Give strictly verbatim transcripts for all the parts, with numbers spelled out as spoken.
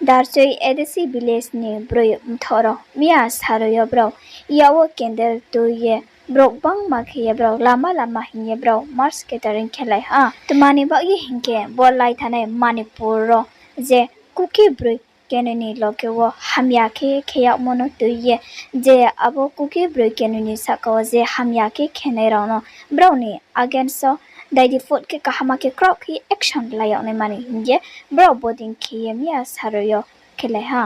Darchoi A D C village ni broi mthoh rao miya saroi yo brao yak wo candle tui ye brouh gbangma khe ye brao lama lama hing ye brao mass gathering khelai ha. Tma ni baoh ye hing khe bo lai thanai Manipur wo je Kuki broi kenoi ni loge wo hamya khe khe yagmo no tui ye, je abo Kuki broi kenoi ni sahka wo je hamya khe khenai rao no brao ni against wo daidi vote khe kaham khe kraoh khe action lai yag naima ni hing ye brao voting khe ye miya saroi yo khelai ha.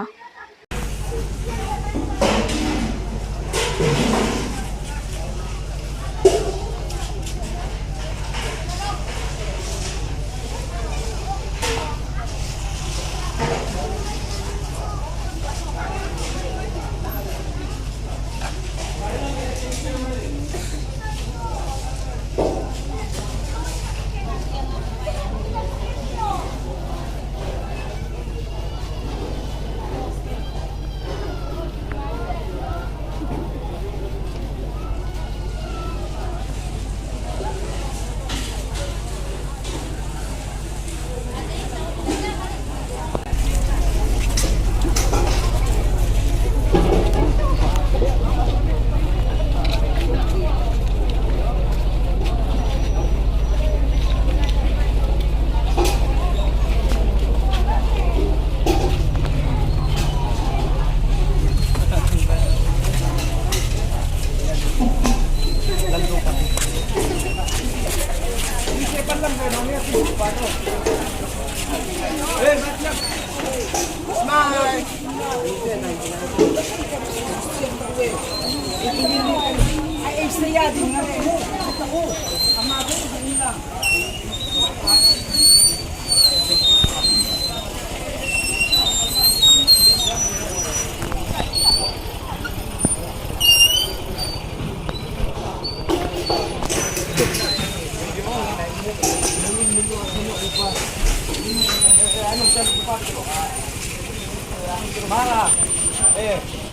Mara, eh,